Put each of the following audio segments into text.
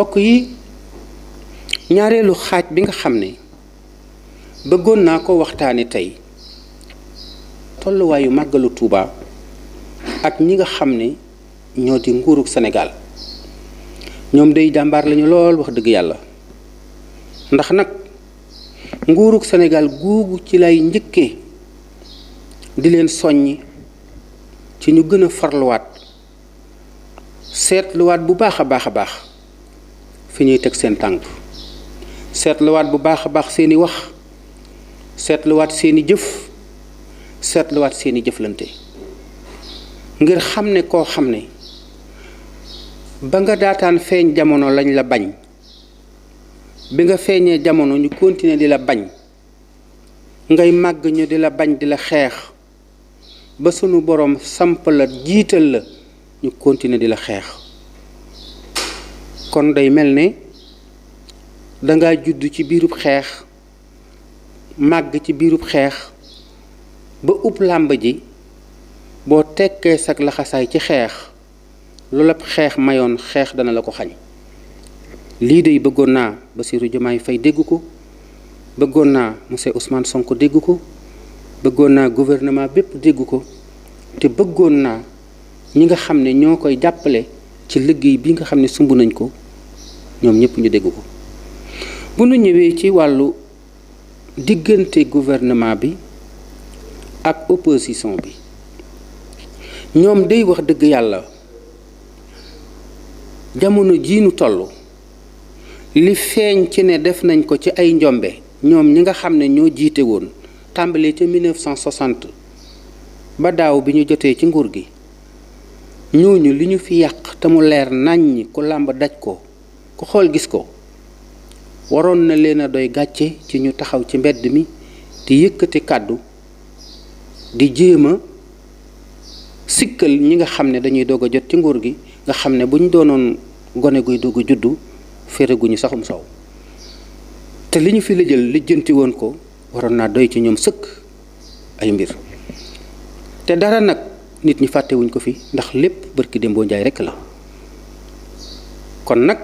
bokk yi ñaareelu xaaj bi nga xam ne bëggoon naa ko waxtaane tey tolluwaayu màggalu Tuuba ak ñi nga xam ne ñoo di nguurug Sénégal. ñoom day jàmbaar lañu lool wax dëgg yàlla, ndax nag nguurug Sénégal googu ci lay njëkkee di leen soññi ci ñu gën a farluwaat seetluwaat bu baax a baax fi ñuy teg seen tànk, seetluwaat bu baax a baax seeni wax, seetluwaat seeni jëf, seetluwaat seeni jëflante, ngir xam ne koo xam ne ba nga daataan feeñ jamono lañ la bañ, bi nga feeñee jamono ñu continuer di la bañ, ngay màgg ñu di la bañ di la xeex ba sunu borom samp la jiital la ñu continuer di la xeex. kon day mel ne danga judd ci biirub xeex, màgg ci biirub xeex ba ub làmb ji, boo tekkee sag laxasaay ci xeex lu la xeex mayoon xeex dana la ko xañ. lii de bëggoon naa Bassirou Diomaye Faye dégg ko, bëggoon naa monsieur Ousmane Sonko dégg ko, bëggoon naa gouvernement bépp dégg ko, te bëggoon naa ñi nga xam ne ñoo koy jàppale ci liggéey bi nga xam ne sumb nañ ko ñoom ñëpp ñu dégg ko. bu nu ñëwee ci wàllu diggante gouvernement bi ak opposition bi, ñoom day wax dëgg yàlla jamono jii nu toll li feeñ ci ne def nañ ko ci ay njombe ñoom ñi nga xam ne ñoo jiite woon tàmbalee ca 1960 ba daaw bi ñu jotee ci nguur gi, ñooñu li ñu fi yàq te mu leer naññ ku làmb daj ko ku xool gis ko, waroon na leen a doy gàcce ci ñu taxaw ci mbedd mi di yëkkati kàddu di jéem a sikkal ñi nga xam ne dañuy doog a jot ci nguur gi, nga xam ne bu ñu doonoon gone guy doog a juddu féreguñu saxum saw, te li ñu fi la jël lijjanti woon ko waroon naa doy ci ñoom sëkk ay mbir. te dara nag nit ñi fàttewuñ ko fi ndax lépp barki Dembo Njaay rekk la. kon nag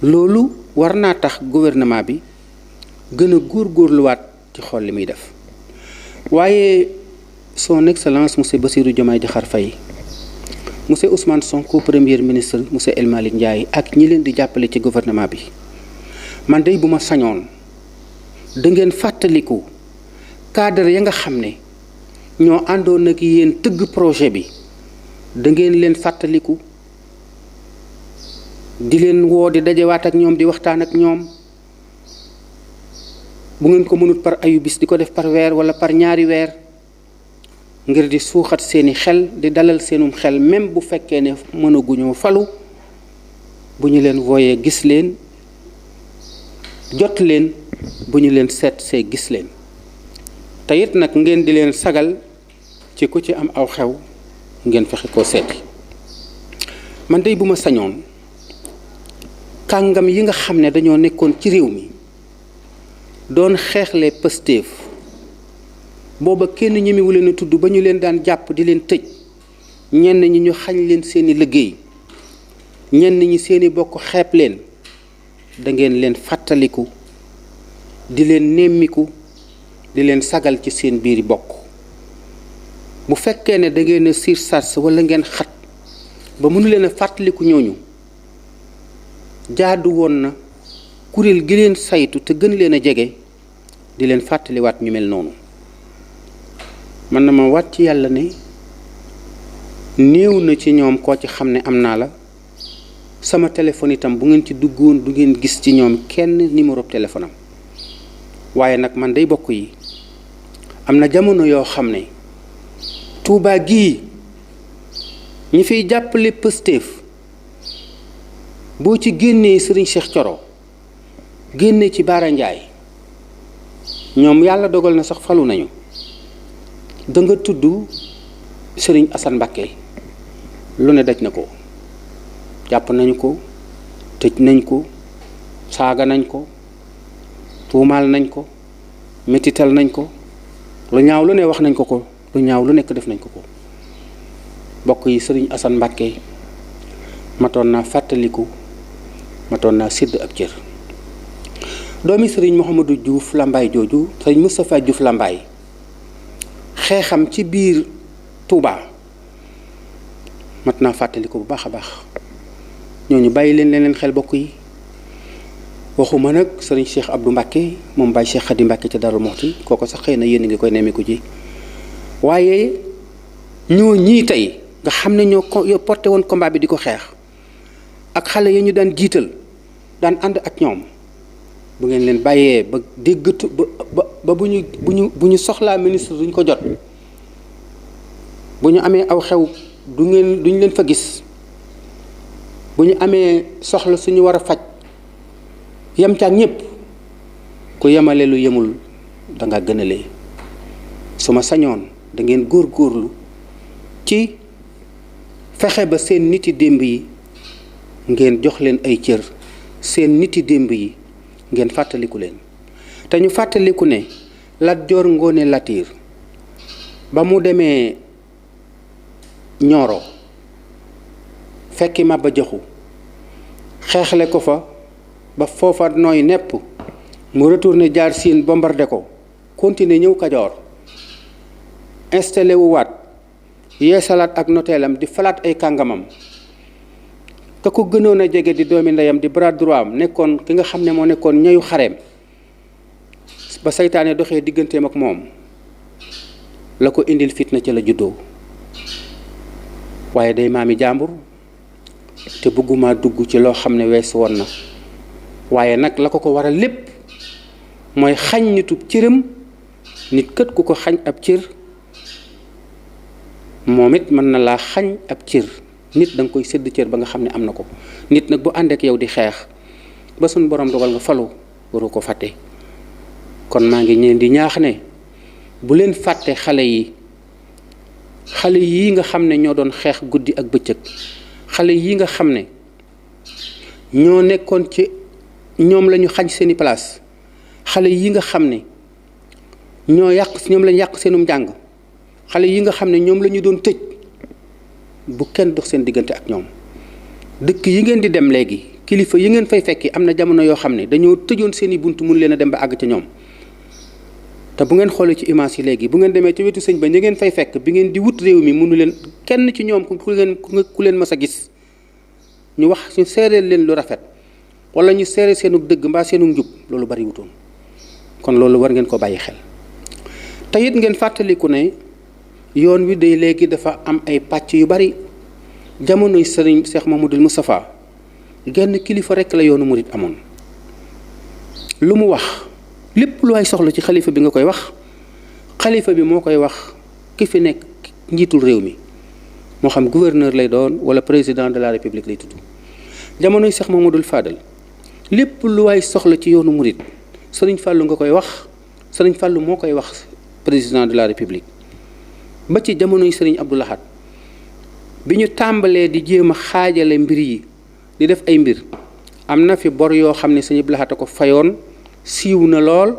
loolu war naa tax gouvernement bi gën a góorgóorluwaat ci xool li muy def. waaye son excellence monsieur Bassirou Diomaye Diakhar Faye, monsieur Ousmane Sonko premier ministre, monsieur El Malick Ndiaye ak ñi leen di jàppale ci gouvernement bi, man day bu ma sañoon da ngeen fàttaliku cadre ya nga xam ne ñoo àndoon ak yéen tëgg projet bi, da ngeen leen fàttaliku di leen woo di dajewaat ak ñoom di waxtaan ak ñoom. bu ngeen ko mënut par ayu bis di ko def par weer wala par ñaari weer, ngir di suuxat seeni xel, di dalal seenum xel, même bu fekkee ne mënaguñoo falu, bu ñu leen wooyee gis leen, jot leen, bu ñu leen seet see gis leen. te it nag ngeen di leen sagal ci ku ci am aw xew ngeen fexe koo seeti. man dey bu ma sañoon kàngam yi nga xam ne dañoo nekkoon ci réew mi doon xeexle Pastef, booba kenn ñemewu leen a tudd ba ñu leen daan jàpp di leen tëj, ñenn ñi ñu xañ leen seeni liggéey, ñenn ñi seeni bokk xeeb leen, da ngeen leen fàttaliku, di leen nemmiku, di leen sagal ci seen biiri bokk. bu fekkee ne da ngeen a siir sars wala ngeen xat ba mënu leen a fàttaliku ñooñu, jaadu woon na kuréel gi leen saytu te gën leen a jege di leen fàttaliwaat ñu mel noonu. man na ma waat ci yàlla ne néew na ci ñoom koo ci xam ne am naa la sama téléphone itam bu ngeen ci duggoon du ngeen gis ci ñoom kenn numéro téléphone am. waaye nag man day bokk yi am na jamono yoo xam ne Tuubaa gii ñi fiy jàppale Pastef boo ci génnee Serigne Cheikh Thioro génne ci Bara Ndiaye, ñoom yàlla dogal na sax falu nañu, da nga tudd Serigne Assane Mbacké, lu ne daj na ko, jàpp nañu ko, tëj nañ ko, saaga nañ ko, tuumaal nañ ko, metital nañ ko, lu ñaaw lu ne wax nañ ko ko, lu ñaaw lu nekk def nañ ko ko. bokk yi Serigne Assane Mbacké matoon naa fàttaliku matoon naa sédd ab cër. doomi sëriñ Mouhamadou Diouf Lambaye jooju sëriñ Moustapha Diouf Lambaye xeexam ci biir Touba mat naa fàttali ko bu baax a baax. ñooñu bàyyi leen xel bokk yi. waxuma nag sëriñ Cheikh Abdou Mbacke moom Baye Cheikh Khady Mbacke ca Darou Mouhty kooko sax xëy na yéen a ngi koy nemmeeku ji waaye ñoo ñii tey nga xam ne ñoo porté woon combat bi di ko xeex ak xale yi ñu daan jiital daan ànd ak ñoom bu ngeen leen bàyyee ba déggatu ba bu ñu soxlaa ministre duñ ko jot bu ñu amee aw xew duñ leen fa gis bu ñu amee soxla suñu war a faj yem ca ak ñëpp ku yemale lu yemul da nga gënalee su ma sañoon da ngeen góorgóorlu ci fexe ba seen niti démb yi ngeen jox leen ay cër seen niti démb yi ngeen fàttaliku leen te ñu fàttaliku ne Lat Joor Ngoone Latiir ba mu demee Ñooro fekki Maba Jaxu xeexle ko fa ba foofa nooy nepp mu retourné jaar Siin bombardé ko continuer ñëw Kajoor installé wu waat yeesalaat ak noteelam di falaat ay kàngamam ka ko gënoon a jege di doomi ndeyam di bras droit am nekkoon ki nga xam ne moo nekkoon ñayu xareem ba saytaane doxee digganteem ak moom la ko indil fitna ca la juddoo waaye day maami jàmbur te bëgguma dugg ci loo xam ne weesu woon na waaye nag la ko waral lépp mooy xañ nitub cëram nit kët ku ko xañ ab cër moom it mën na laa xañ ab cër nit da nga koy sédd cër ba nga xam ne am na ko nit nag bu ànd ak yow di xeex ba suñ borom dogal nga falu waru ko fàtte kon maa ngi ñeen di ñaax ne bu leen fàtte xale yi nga xam ne ñoo doon xeex guddi ak bëccëg xale yi nga xam ne ñoo nekkoon ci ñoom lañu xañ seeni place xale yi nga xam ne ñoom lañu yàq seenum njàng xale yi nga xam ne ñoom la ñu doon tëj bu kenn dox seen diggante ak ñoom dëkk yi ngeen di dem léegi kilifa yi ngeen fay fekki am na jamono yoo xam ne dañoo tëjoon seeni bunt mun leen a dem ba àgg ca ñoom te bu ngeen xoolee ci image yi léegi bu ngeen demee ci wetu sëñ ba ñi ngeen fay fekk bi ngeen di wut réew mi mënu leen kenn ci ñoom ku leen mës a gis ñu wax ñu seereel leen lu rafet wala ñu seere seenu dëgg mbaa seenu njub loolu bari wutoon kon loolu war ngeen ko bàyyi xel te it ngeen fàttaliku ne yoon wi day léegi dafa am ay pàcc yu bari jamonoy sëriñ Cheikh Mamadou Moustapha genn kilifa rekk la yoonu murit amoon lu mu wax lépp lu ay soxla ci xalifa bi nga koy wax xalifa bi moo koy wax ki fi nekk njiitul réew mi moo xam gouverneur lay doon wala président de la république lay tudd jamonoy Cheikh Mamadou Fadal lépp lu waay soxla ci yoonu murit sëriñ Fàllu nga koy wax sëriñ Fàllu moo koy wax président de la république ba ci jamonoy sëriñ Abdou Lahad bi ñu tàmbalee di jéem a xaajale mbir yi di def ay mbir am na fi bor yoo xam ne sëriñ Abdou Lahad a ko fayoon siiw na lool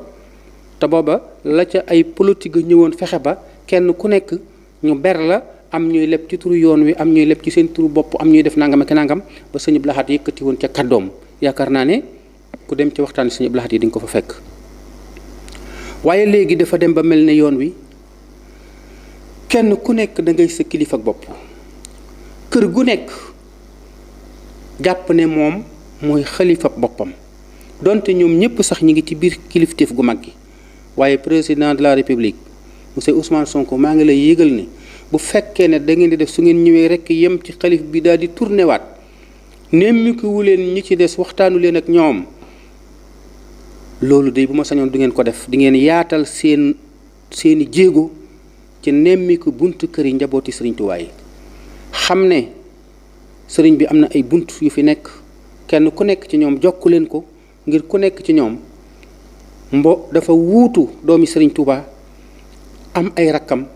te booba la ca ay politique ñëwoon fexe ba kenn ku nekk ñu ber la am ñuy leb ci turu yoon wi am ñuy leb ci seen turu bopp am ñuy def nangam ak nangam ba sëriñ Abdou Lahad yëkkati woon ca kàddoom yaakaar naa ne ku dem ci waxtaan sëriñ Abdou Lahad yi di nga ko fa fekk waaye léegi dafa dem ba mel ne yoon wi kenn ku nekk da ngay sa kilifa ak bopp kër gu nekk jàpp ne moom mooy xalifa boppam donte ñoom ñëpp sax ñi ngi ci biir kilifteef gu mag gi waaye président de la république monsieur Ousmane Sonko maa ngi lay yégal ne bu fekkee ne da ngeen di def su ngeen ñëwee rek yem ci xalif bi daal di tourné waat nemmikuwu leen ñi ci des waxtaanu leen ak ñoom loolu de bu ma sañoon du ngeen ko def di ngeen yaatal seeni jéego ci nemmiku buntu kër yi njabooti sëriñ Tuubaa yi xam ne sëriñ bi am na ay bunt yu fi nekk kenn ku nekk ci ñoom jokku leen ko ngir ku nekk ci ñoom dafa wuutu doomi sëriñ Tuubaa am ay rakkam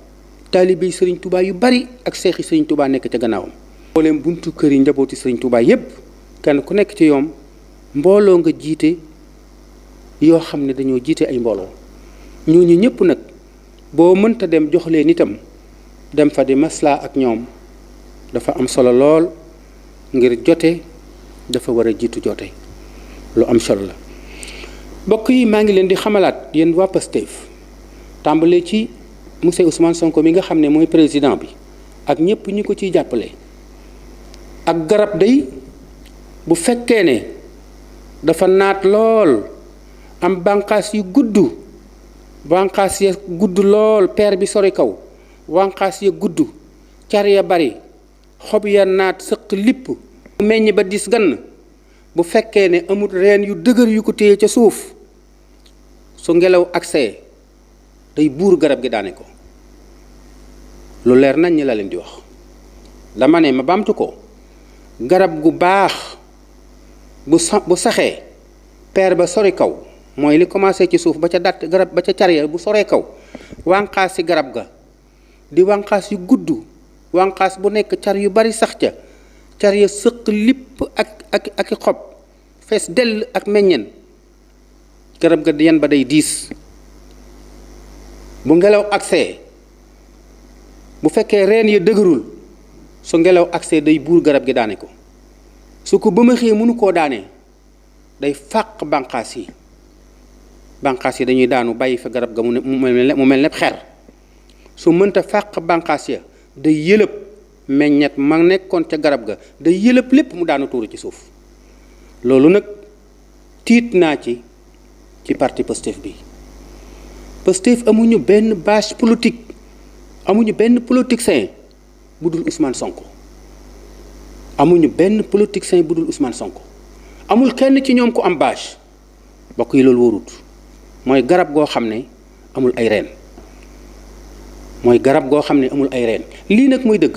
taalibe sëriñ Tuubaa yu bari ak seexi sëriñ Tuubaa nekk ca gannaawam mbooleem buntu kër yi njabooti sëriñ Tuubaa yépp kenn ku nekk ci ñoom mbooloo nga jiite yoo xam ne dañoo jiite ay mbooloo ñooñu ñëpp nag boo mënta dem jox leen itam dem fa di maslaa ak ñoom dafa am solo lool ngir jote dafa war a jiitu joote lu am solo la. mbokk yi maa ngi leen di xamalaat yéen waa Pastef tàmbalee ci monsieur Ousmane Sonko mi nga xam ne mooy président bi ak ñëpp ñu ko ciy jàppale. ak garab day bu fekkee ne dafa naat lool am bànqaas yu gudd bànqaas ya gudd lool peer bi sori kaw bànqaas ya gudd car ya bari xob ya naat sëq lipp meññ ba dis gann bu fekkee ne amul reen yu dëgër yu ko téye ca suuf su ngelaw agsee day buur garab gi daane ko lu leer nañ ñi la leen di wax. dama ne ma baamtu ko garab gu baax bu saxee peer ba sori kaw mooy li commencé ci suuf ba ca datt garab ba ca car ya bu soree kaw wànqaas ci garab ga di wànqaas yu gudd wànqaas bu nekk car yu bari sax ca car ya sëq lipp ak xob fees dell ak meññeen garab ga yan ba day diis bu ngelaw agsee bu fekkee reen ya dëgërul su ngelaw agsee day buur garab gi daane ko su ko bëmaxee mënu koo daanee day fàq bànqaas yi dañuy daanu bàyyi fa garab ga mu mel ne xer su mënta fàq bànqaas ya day yëlëb meññet ma nekkoon ca garab ga day yëlëb lépp mu daanu tuuru ci suuf. loolu nag tiit naa ci parti Pastef bi. Pastef amuñu benn base politique amuñu benn politicien bu dul Ousmane Sonko amuñu benn politicien bu dul Ousmane Sonko amul kenn ci ñoom ku am base bokk yi loolu wóorut mooy garab goo xam ne amul ay reen lii nag mooy dëgg.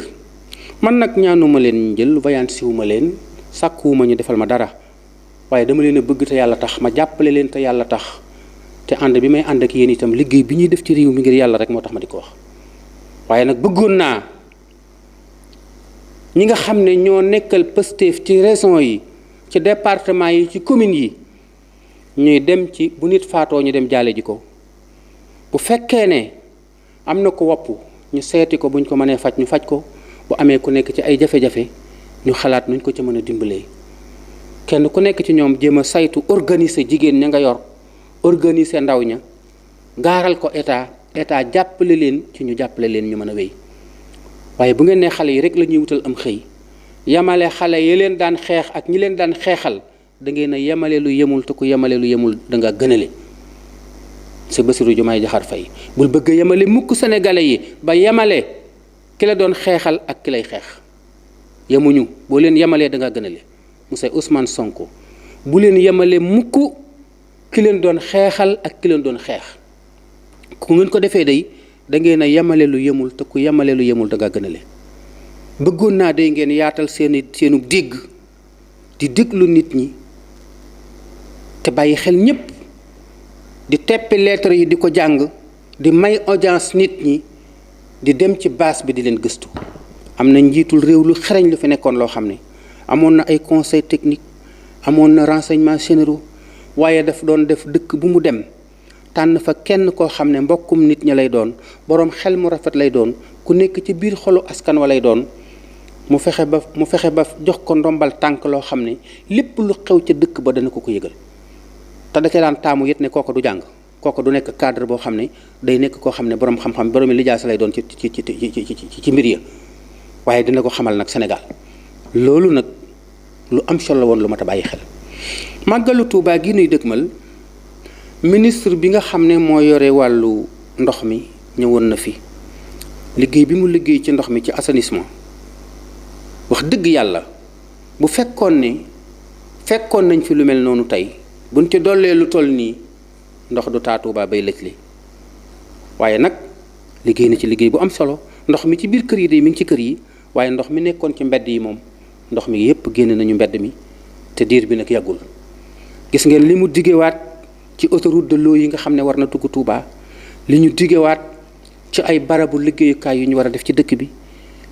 man nag ñaanuma leen jël voyant siwuma leen sàkkuwuma ñu defal ma dara waaye dama leen a bëgg te yàlla tax ma jàppale leen te yàlla tax te ànd bi may ànd ak yéen itam liggéey bi ñuy def ci réew mi ngir yàlla rek moo tax ma di ko wax. waaye nag bëggoon naa ñi nga xam ne ñoo nekkal Pastef ci régions yi ci département yi ci communes yi ñuy dem ci bu nit faatoo ñu dem jaale ji ko bu fekkee ne am na ko wopp ñu seeti ko buñ ko mënee faj ñu faj ko bu amee ku nekk ci ay jafe-jafe ñu xalaat nuñ ko ci mën a dimbalee kenn ku nekk ci ñoom jéem a saytu organiser jigéen ña nga yor organiser ndaw ña gaaral ko état jàppale leen ci ñu jàppale leen ñu mën a wéy. waaye bu ngeen ne xale yi rek la ñuy wutal am xëy yemale xale yi leen daan xeex ak ñi leen daan xeexal da ngeen a yemale lu yemul te ku yemale lu yemul da nga gënale. c'est Bassirou Diomaye Diakhar Faye bul bëgg a yemale mukk sénégalais yi ba yemale ki la doon xeexal ak ki lay xeex yemuñu boo leen yemalee da nga gënale. monsieur Ousmane Sonko bu leen yemale mukk ki leen doon xeexal ak ki leen doon xeex ku ngeen ko defee day da ngeen a yemale lu yemul te ku yemale lu yemul da nga gënale. bëggoon naa day ngeen yaatal seenu dégg di déglu nit ñi te bàyyi xel ñépp di teppi lettre yi di ko jàng di may audience nit ñi di dem ci base bi di leen gëstu. am na njiitul réew lu xereñ lu fi nekkoon loo xam ne amoon na ay conseil technique amoon na renseignements généraux waaye daf doon def dëkk bu mu dem tànn fa kenn koo xam ne mbokkum nit ñi lay doon boroom xel mu rafet lay doon ku nekk ci biir xolu askan wa lay doon mu fexe ba jox ko ndombal tànk loo xam ne lépp lu xew ca dëkk ba dana ko yëgal te da ca daan taamu yit ne kooku du jàng kooku du nekk cadre boo xam ne day nekk koo xam ne boroom xam-xam boroomi lijaasa lay doon ci mbir ya waaye dina ko xamal nag Sénégal loolu nag lu am solo woon lu mat a bàyyi xel. màggalu Tuubaa gi nuy dëgmal ministre bi nga xam ne moo yore wàllu ndox mi ñëwoon na fi liggéey bi mu liggéey ci ndox mi ci assainissement wax dëgg yàlla bu fekkoon nañ fi lu mel noonu tey buñ ci dollee lu toll nii ndox du taa Tuubaa bay lëj li waaye nag liggéey na ci liggéey bu am solo ndox mi ci biir kër yi de mi ngi ci kër yi waaye ndox mi nekkoon ci mbedd yi moom ndox mi yépp génn nañu mbedd mi te diir bi nag yàggul. gis ngeen li mu digewaat ci autoroute de l'eau yi nga xam ne war na tugg Touba li ñu digewaat ci ay barabu liggéeyukaay yu ñu war a def ci dëkk bi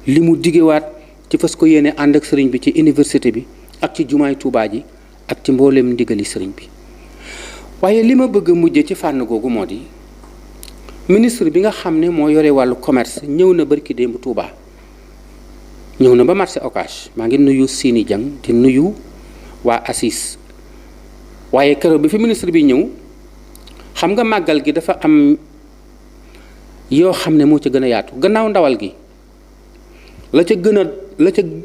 li mu digewaat ci fas ko yéene ànd ak sëriñ bi ci université bi ak ci jumaay Touba ji ak ci mbooleem ndigali sëriñ bi. waaye li ma bëgg a mujje ci fànn googu moo di ministre bi nga xam ne moo yore wàllu commerce ñëw na barki démb Touba ñëw na ba marché Ocass maa ngi nuyu Sini Dieng di nuyu waa ACIS waaye keroog bi fi ministre bi ñëw xam nga màggal gi dafa am yoo xam ne moo ca gën a yaatu gannaaw ndawal gi la ca gën a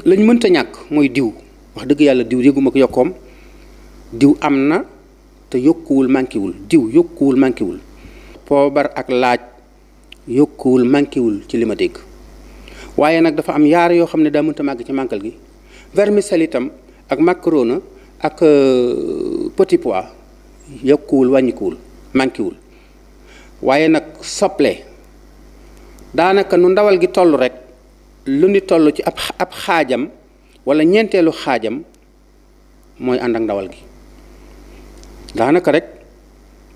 lañ mënta ñàkk mooy diw. wax dëgg yàlla diw yëguma ko yokkoom diw am na te yokkuwul manquéwul diw yokkuwul manquéwul poobar ak laaj yokkuwul manquéwul ci li ma dégg waaye nag dafa am yaar yoo xam ne daa mënta màgg ci màggal gi vermicelle itam ak macaroni ak petit pois yokkuwul wàññikuwul manquéwul waaye nag soble daanaka nu ndawal gi toll rek lu ni toll ci ab xaajam wala ñeenteelu xaajam mooy ànd ak ndawal gi daanaka rek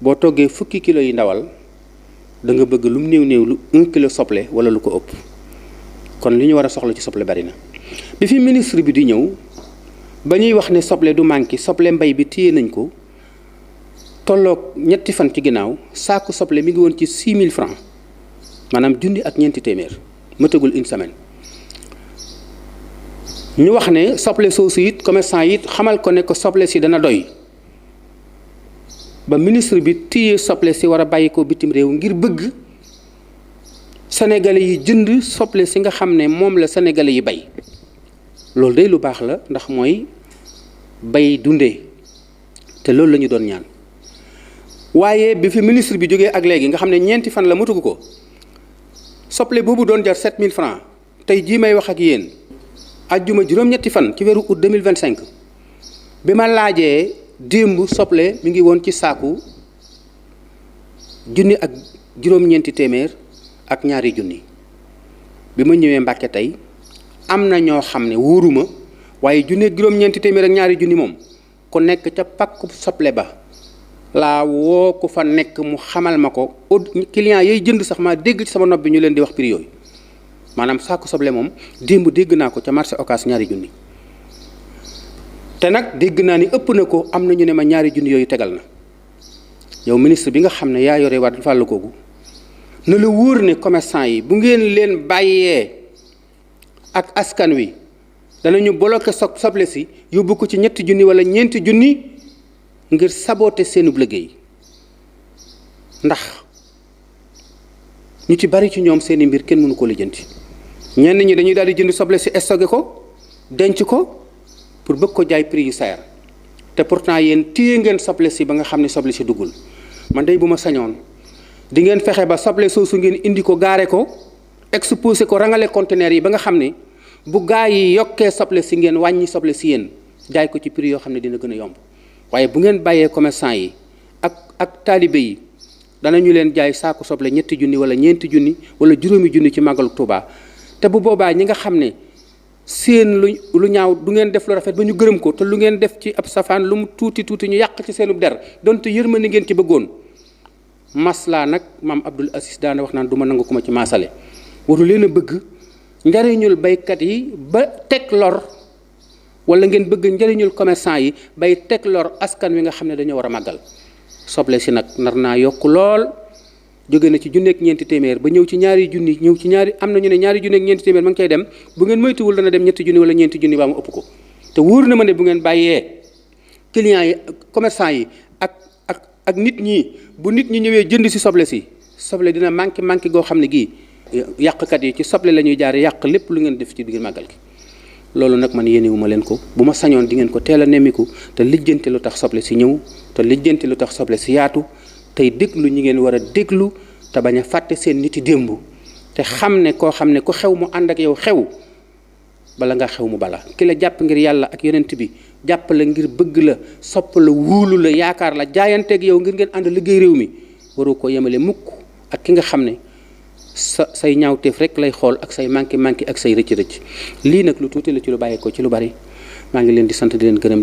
boo toggee fukki kilo yi ndawal da nga bëgg lu mu néew lu 1 kilo soble wala lu ko ëpp kon li ñu war a soxla ci soble bari na. bi fi ministre bi di ñëw ba ñuy wax ne soble du manqué soble mbay bi téye nañ ko tolloog ñetti fan ci ginnaaw saaku soble mi ngi woon ci 6000 francs maanaam junni ak ñeenti téeméer mëtagul une semaine. ñu wax ne soble soosu it commerçant yi xamal ko ne ko soble si dana doy ba ministre bi téye soble si war a bàyyi ko bitim réew ngir bëgg sénégalais yi jënd soble si nga xam ne moom la sénégalais yi bay loolu day lu baax la ndax mooy bay dundee te loolu la ñu doon ñaan waaye bi fi ministre bi jógee ak léegi nga xam ne ñeenti fan la matugu ko soble boobu doon jar 7000 francs tey jii may wax ak yéen ajjuma juróom-ñetti fan ci weeru août 2025 bi ma laajee démb soble mi ngi woon ci saaku junni ak juróom-ñeenti téeméer ak ñaari junni bi ma ñëwee Mbàkke tey am na ñoo xam ne wóoruma waaye junni ak juróom-ñeenti téeméer ak ñaari junni moom ku nekk ca pakku soble ba laa woo ko fa nekk mu xamal ma ko client yay jënd sax maa dégg ci sama nopp bi ñu leen di wax prix yooyu maanaam saaku soble moom démb dégg naa ko ca marché Ocass ñaari junni te nag dégg naa ni ëpp na ko am na ñu ne ma ñaari junni yooyu tegal na yow ministre bi nga xam ne yaa yore waat fàll koogu na la wóor ne commerçant yi bu ngeen leen bàyyee ak askan wi danañu bloqué soble si yóbbu ko ci ñetti junni wala ñeenti junni ngir saboter seenub liggéey ndax ñu ci bari ci ñoom seeni mbir kenn mënu ko lijjanti ñenn ñi dañuy daal di jënd soble si stocké ko denc ko pour bëgg ko jaay prix yu seer te pourtant yéen téye ngeen soble si ba nga xam ne soble si duggul man day bu ma sañoon di ngeen fexe ba soble soosu ngeen indi ko gaare ko exposé ko rangale conteneur yi ba nga xam ne bu gaa yi yokkee soble si ngeen wàññi soble si yéen jaay ko ci prix yoo xam ne dina gën a yomb waaye bu ngeen bàyyee commerçant yi ak taalibe yi danañu leen jaay saako soble ñetti junni wala ñeenti junni wala juróomi junni ci màggalu Tuuba te bu boobaa ñi nga xam ne seen lu ñaaw du ngeen def lu rafet ba ñu gërëm ko te lu ngeen def ci ab safaan lu mu tuuti tuuti ñu yàq ci seenub der donte yërmande ngeen ci bëggoon maslaa nag maam Abdul Aziz daana wax naan du ma nangu ko ma ci maasale waru leen a bëgg njariñul baykat yi ba teg lor wala ngeen bëgg njariñul commerçant yi bay teg lor askan wi nga xam ne dañoo war a màggal soble si nag nar naa yokk lool jóge na ci junni ak ñeenti téeméer ba ñëw ci ñaari junni ñëw ci ñaari am na ñu ne ñaari junni ak ñeenti téeméer ma ngi koy dem bu ngeen moytuwul dana dem ñetti junni wala ñeenti junni baa mu ëpp ko te wóor na ma ne bu ngeen bàyyee clients yi commerçant yi ak nit ñi bu nit ñi ñëwee jënd si soble dina manqué goo xam ne gii yàqkat yi ci soble la ñuy jaare yàq lépp lu ngeen def ci biir màggal gi loolu nag man yéenewu ma leen ko bu ma sañoon di ngeen ko teel a nemmiku te lijjanti lu tax soble si ñëw te lijjanti lu tax soble si yaatu tey déglu ñi ngeen war a déglu te bañ a fàtte seen niti démb te xam ne koo xam ne ku xew mu ànd ak yow xew bala nga xew mu bala ki la jàpp ngir yàlla ak yonent bi jàpp la ngir bëgg la sopp la wuulu la yaakaar la jaayanteeg yow ngir ngeen ànd liggéey réew mi waroo ko yemale mukk ak ki nga xam ne say ñaawteef rek lay xool ak say manqué ak say rëcc-rëcc lii nag lu tuuti la ci lu bàyyeekoo ci lu bari maa ngi leen di sant di leen gërëm